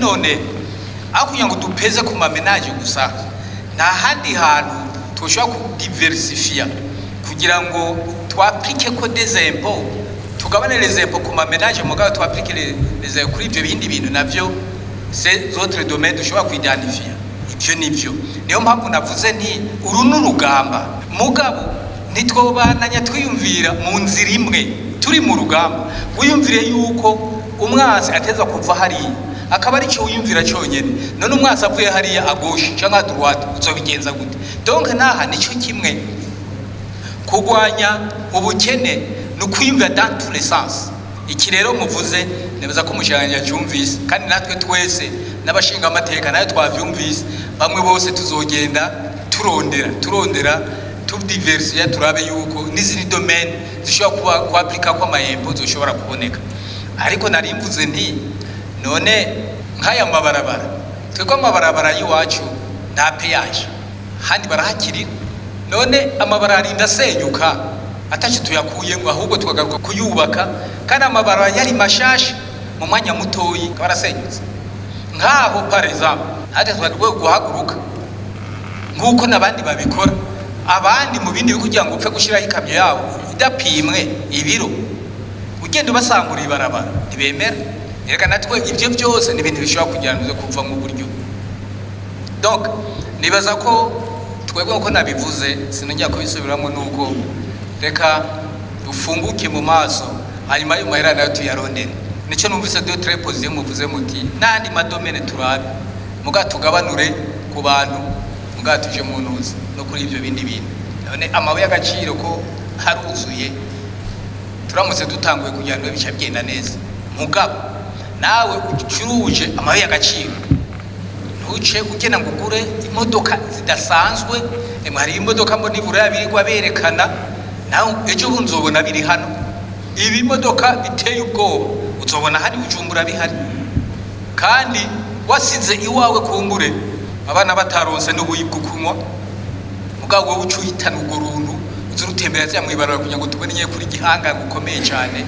None aho kugira ngo dupeze ku ma ménages gusa, nta handi hantu tushobora kudiversifier kugira ngo twapplique ko des impôts, tugabane les impôts ku ma ménages, mugabo twapplique les impôts kuri ibyo bindi bintu navyo, ces autres domaines dushobora kuidentifia. Ivyo nivyo, niyo mpamvu navuze nti uru ni urugamba, mugabo ntitwobananya twiyumvira mu nzira imwe. Turi mu rugamba, wiyumvire yuko umwansi ateza kuva hariya, akaba ari cyo wiyumvira cyonyine. None umwansi avuye hariya à gauche cyangwa à droite, uzobigenza gute? Donc naha nicyo kimwe, kurwanya ubukene ni ukwiyumvira dans tous les sens. Iki rero muvuze, nibaza ko umushikiranganji yacyumvise, kandi natwe twese n'abashinga amateka nayo twavyumvise. Bamwe bose tuzogenda turondera tudiversifier, turabe yuko n'izindi domaine zishobora kuba kwappliqua ko ama impôts zoshobora kuboneka. Ariko nari mvuze nti none nk'aya mabarabara, twebwe amabarabara y'iwacu nta péage, handi barahakirira. None amabarabara arinda asenyuka ataco tuyakuyemo, ahubwo tukagaruka kuyubaka, kandi amabarabara yari mashasha, mu mwanya mutoyi akaba arasenyutse. Nk'aho par exemple natwe twari guhaguruka nk'uko n'abandi babikora, abandi mu bindi bihugu, kugira ngo upfe gushyiraho ikamyo yabo idapimwe ibiro, ugenda ubasangura ibarabara, ntibemera. Reka natwe ibyo byose ni ibintu bishobora kugira ngo kuva mu buryo. Donc nibaza ko twebwe, nkuko nabivuze, sinongera kubisubiramo, nuko reka dufunguke mu maso, hanyuma ayo mahera nayo tuyarondere. Nicyo numvise de très positif muvuze muti n'andi ma domaines turabe, muga tugabanure ku bantu, muga tuje mu ntuzi no kuri ibyo bindi bintu. None amabuye y'agaciro ko haruzuye, turamutse dutanguye kugira ngo bica bigenda neza. Mugabo nawe ucuruje amabuye y'agaciro, ntuce ugenda ngo ugure imodoka zidasanzwe. Emwe, hari imodoka mbona iburaya birirwa berekana, nawe ejo bundi uzobona biri hano, ibimodoka biteye ubwoba uzobona hari Bujumbura bihari, kandi wasize iwawe kumbure abana bataronse n'ubuyi bwo kunywa. Mugabo wowe uca uhitana urwo runtu, uza urutembera zya mw'ibarabara kugira ngo tubone nyine kuri gihanga gukomeye cyane.